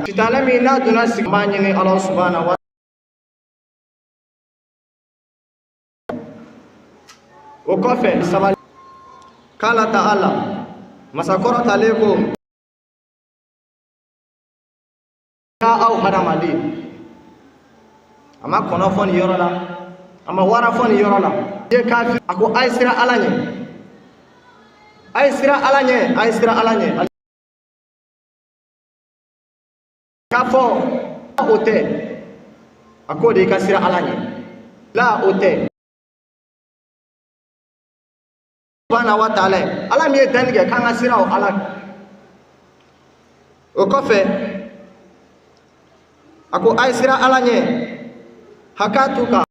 Sitanɛ min n'a donna sigi b'a ɲini Ala subahana wa o kɔfɛ sabali k'ala ta'ala masa kɔrɔtalen ko ya aw hadamaden a ma kɔnɔ fɔ nin yɔrɔ la, a ma wara fɔ nin yɔrɔ la, ye kafiri a ko a ye siran Ala ɲɛ, a ye siran Ala ɲɛ, a ye siran Ala ɲɛ. K'a fɔ o tɛ, a k'o de i ka siran Ala ɲɛ la, o tɛ subahana wa taala ye Ala min ye danni kɛ k'an ka siran o Ala. O kɔfɛ a ko a ye siran Ala ɲɛ hakatu ka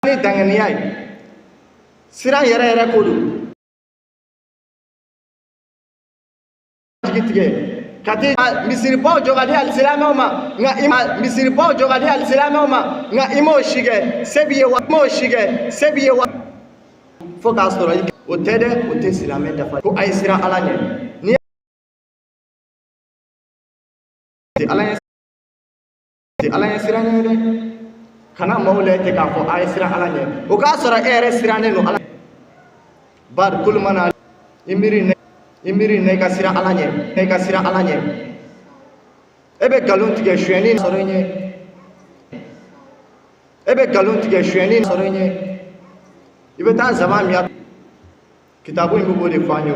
ni danganiya ye, siran yɛrɛ yɛrɛ ko don. Jigi tigɛ ka ti misiribaw jɔ ka di alisilamɛw ma, nka i ma misiribaw jɔ ka di alisilamɛw ma, nka i m'o si kɛ, se b'i ye wa? I m'o si kɛ, se b'i ye wa? Fo k'a sɔrɔ i o tɛ dɛ, o tɛ silamɛ dafa. Ko a ye siran Ala ɲɛ ni Ala ɲɛ tɛ Ala ɲɛ siran ɲɛ dɛ. Kana maaw lajɛ ten k'a fɔ a ye siran Ala ɲɛ, o k'a sɔrɔ e yɛrɛ sirannen don Ala. Bari kulu mana i miiri ne i miiri ne i ka siran Ala ɲɛ, i ka siran Ala ɲɛ. E bɛ nkalon tigɛ sonyɛni sɔrɔ i ɲɛ, e bɛ nkalon tigɛ sonyɛni sɔrɔ i ɲɛ, i bɛ taa zaban min. Kitabu in bɛ k'o de fɔ an ye.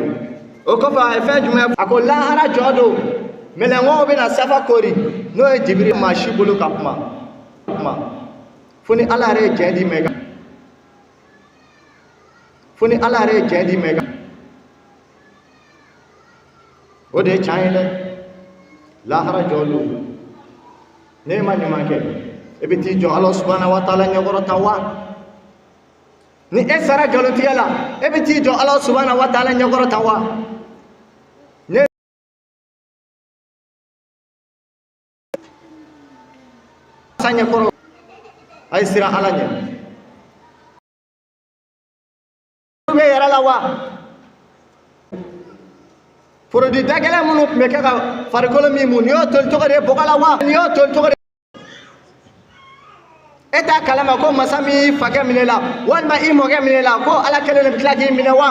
O kɔfɛ a ye fɛn jumɛn? A ko lahara jɔ don, mɛlɛkɛw bɛna safa kori, n'o ye Jibiri, maa si bolo ka kuma kuma fo ni Ala yɛrɛ ye jɛn d'i ma i ka, fo ni Ala yɛrɛ ye jɛn d'i ma i ka. O de ye tiɲɛ ye dɛ. Lahara jɔ don, n'e ma ɲuman kɛ, e bɛ t'i jɔ Ala subahana wa taala ɲɛkɔrɔ tan wa? Ni e sara nkalontigɛ la, e bɛ t'i jɔ Ala subahana wa taala ɲɛkɔrɔ tan wa? Ne sa ɲɛkɔrɔ, a ye siran Ala ɲɛ bɛ yɛrɛ la wa? Produit dagɛlɛn minnu tun bɛ kɛ ka farikolo min mun, nin y'o toli cogo de ye bɔgɔ la wa? Nin y'o toli cogo de? E t'a kalama ko masa min y'i fakɛ minɛ la walima i mɔkɛ minɛ la, ko Ala kelen de bɛ tila k'i minɛ wa?